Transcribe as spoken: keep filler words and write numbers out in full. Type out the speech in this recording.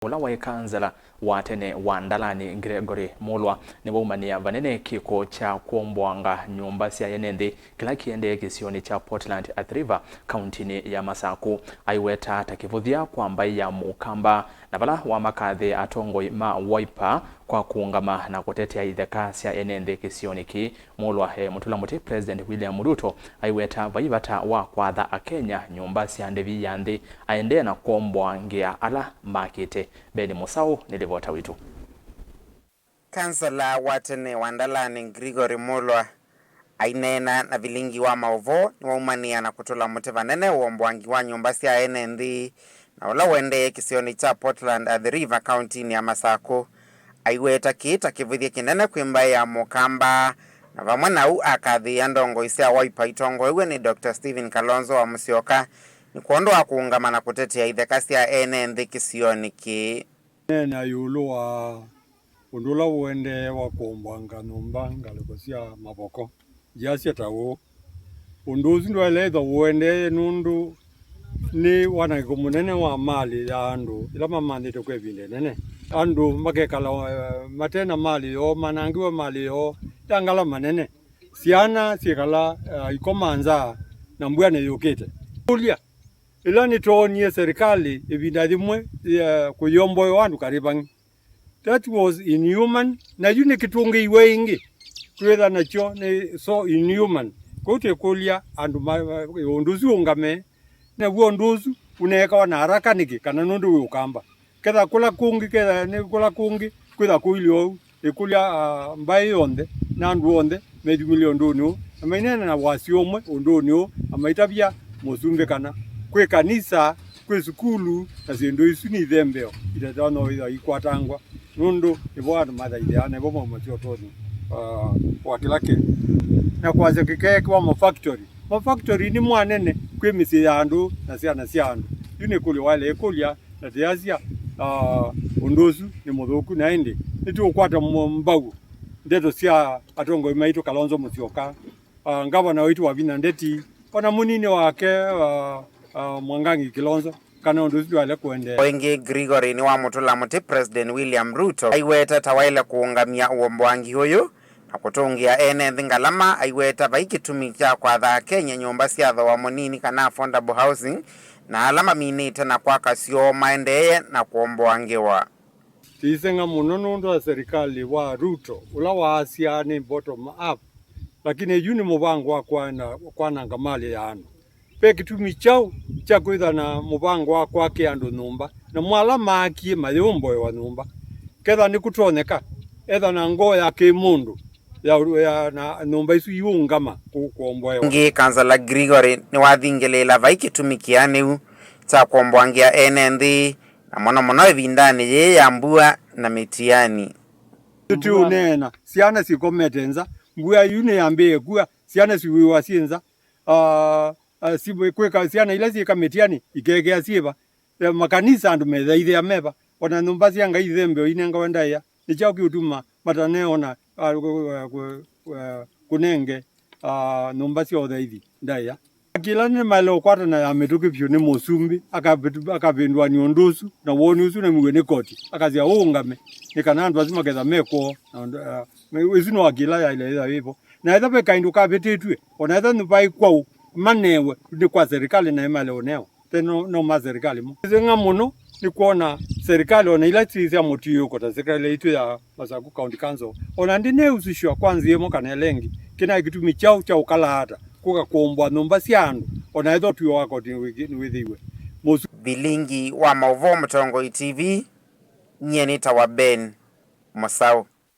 Ũla waĩ kansala wa tene wa Ndalani, Gregory Mulwa, nĩwaumanĩa vanene kĩko kya kũomboanga nyũmba sya ene nthĩ kĩla kĩendee kĩsionĩ kya Portland Athi River, kauntinĩ ya Masaku. Aiweta ta kĩvũthya kwa mbaĩ ya Mũkamba, na vala wamakathĩ atongoi ma Wiper kwa kũũngama na kũtetea itheka sya ene nthĩ kĩsionĩ kĩĩ. Mulwa e mũtũla mũtĩ President William Ruto aiweta vai vata wa kwatha Akenya nyũmba sya ndĩvi ya nthĩ aendee na kũomboangĩa ala makĩte. Ben Mũsaũ nĩ livota witũ. Kansala wa tene wa Ndalani, Gregory Mulwa, aineena na vilingi wa maũvoo, nĩwaumanĩa na kũtũla mũtĩ vanene ũomboangi wa nyũmba sya ene nthĩ, na ũla ũendee kĩsionĩ kya Portland Athi River, kauntinĩ ya Masaku. Aiweta kĩĩ ta kĩvũthya kĩnene kwĩ mbaĩ ya Mũkamba, na vamwe na ũu akathĩĩa ndongoi sya Wiper itongoew'e nĩ Doctor Stephen Kalonzo wa Musyoka nĩ kwondũ wa kũũngama na kũtetea itheka sya ene nthĩ kĩsionĩ kĩĩ. Neena ĩũlũ wa ũndũ ũla ũendee wa kũombwanga nyũmba ngalĩko sya mavoko. Ndyasya ta ũũ, ũndũ ũsu ndwaĩle ĩthwa ũendee nũndũ nĩ wanangĩko mũnene wa malĩ ya andũ ĩla mamanyĩte kwa ĩvinda ĩnene. Andũ makekala, eh, mate na malĩ yoo, manangĩwe malĩ yoo ya ngalama nene. Syana syĩkala, eh, ikoma nza na mbua nĩyũkĩte. Kũlya, ĩla nĩtoonie serikali ĩvinda yĩmwe, eh, kũyomboewa andũ karĩ vangĩ. That was inhuman, na yu nĩkĩtũngĩiwe ĩngĩ. Twĩtha nakyo nĩ so inhuman. Kwoou twĩkũlya andũ ma, ma, ũndũ ũsu ũngame, naw'o ũndũ ũsu ũneekawa na haraka nĩkĩ? Kana nũndũ wĩ Ũkamba? Ketha kũla kũngĩ, ketha nĩ kũla kũngĩ, kwĩtha kũilye ũu. Ĩkũlya, ah, mbaĩ yonthe na andũ onthe methimĩlye ũndũnĩ ũũ, na maineena na wasyo ũmwe ũndũnĩ ũũ, na maitavya mũsumbĩ kana kwĩ kanisa, kwĩ sukulu, na syĩndũ isu nĩ ithembeo itatonya ĩthwa ikwatangwa, nũndũ nĩvo andũ mathaithĩaa, nĩvo mauma kyotonĩ, ah, wa kĩla kĩndũ. Na kwasya kĩkeekĩwa mafactory. Mafactory nĩ mwanene kwĩ mĩsyĩ ya andũ na syana sya andũ. Yu nĩ ĩkũlyo waĩle ĩkũlya, na tĩasya, ah, ũndũ ũsu nĩ mũthũku, na ĩndĩ nĩtũũkwata mo-, mbau ndeto sya atongoi maitũ Kalonzo Musyoka, ah, ngavana waitũ Wavinya Ndeti, o na mũnini wake, ah, ah, Mwangangi Kilonzo, kana ũndũ ũsu ndwaĩle kũendeea. O ĩngĩ, Gregory nĩwamũtũla mũtĩ President William Ruto aiweta ta waĩle kũũngamya ũomboangi ũyũ na kũtũngĩa ene nthĩ ngalama. Aiweta vai kĩtumi kya kwatha Akenya nyũmba sya thooa mũnini kana affordable housing, na ala maminĩte na kwaka syoo maendeeye na kũomboangĩwa. Tĩiseng'a mũno nũndũ wa serikali wa Ruto, ũla waasya nĩ bottom up, lakini yu nĩ mũvango wa kwana-, kwananga malĩ ya andũ. Ve kĩtumi kyaũ kya kwĩtha na mũvango wa kwakĩa andũ nyũmba, namo ala maakie mayĩũmboewa nyũmba? Ketha nĩkũtonyeka, etha na ngoo ya kĩmũndũ ya, ya, na nyũmba isu iũngama kũ-, kũomboewa. Ĩngĩ, Kansala Gregory nĩwathingĩlĩĩla vai kĩtumi kĩanĩu kya kũomboangĩa ene nthĩ, na mũno mũno ĩvindanĩ yĩĩ ya mbua na mĩtiani. Tũtiũneena syana sikomete nza, mbua yu nĩyambĩĩe kua, syana siwĩwa syĩ nza. Ah, ah, si-, kwĩka syana ila syĩka mĩtiani ikekea syĩva? Eh, makanisa andũ methaithĩa meva? Ona nyũmba sya Ngai ithembeo inengawe ndaĩa. Nĩ kyaũ kĩũtuma mataneona, ah, kũ-, kũ-, kũ-, kũnenge, ah, nyũmba sya ũthaithi ndaĩa? Akila nĩmaĩle ũkwatana ya mĩtũkĩ vyũ nĩ mũsumbĩ, akavĩtu-, akavĩndũanĩa ũndũ ũsu, na woni ũsu namiw'e nĩ koti, akasya ũũngame, nĩ kana andũ asu maketha me kwoo. Na ũndũ, ah, ĩsu no akila yaĩle ĩtha ĩvo. Na ethwa ve kaĩndũ kavĩtĩtw'e, ona ethwa nĩvaĩ kwaũ, manewe nĩ kwa serikali na ĩmaĩle ũnewa. Te no, no ma serikali mo. Ĩseng'a mũno nĩ kwona serikali ona ila syĩ sya mũtiũko ta serikali yaitũ ya Masaku County Council, ona ndĩneũsũshwa kwa nzĩa ĩmwe kana ĩla ĩngĩ. Kĩna kĩtumi kyaũ kya ũkalaata kũka kũomboa nyũmba sya andũ, ona ethwa ũtw'ĩo wa koti nĩwĩkĩ-, nĩwĩthĩiwe? Mũsu- Vilingi wa maũvoo Mũtongoi T V, nyie nĩtawa Ben Mũsaũ.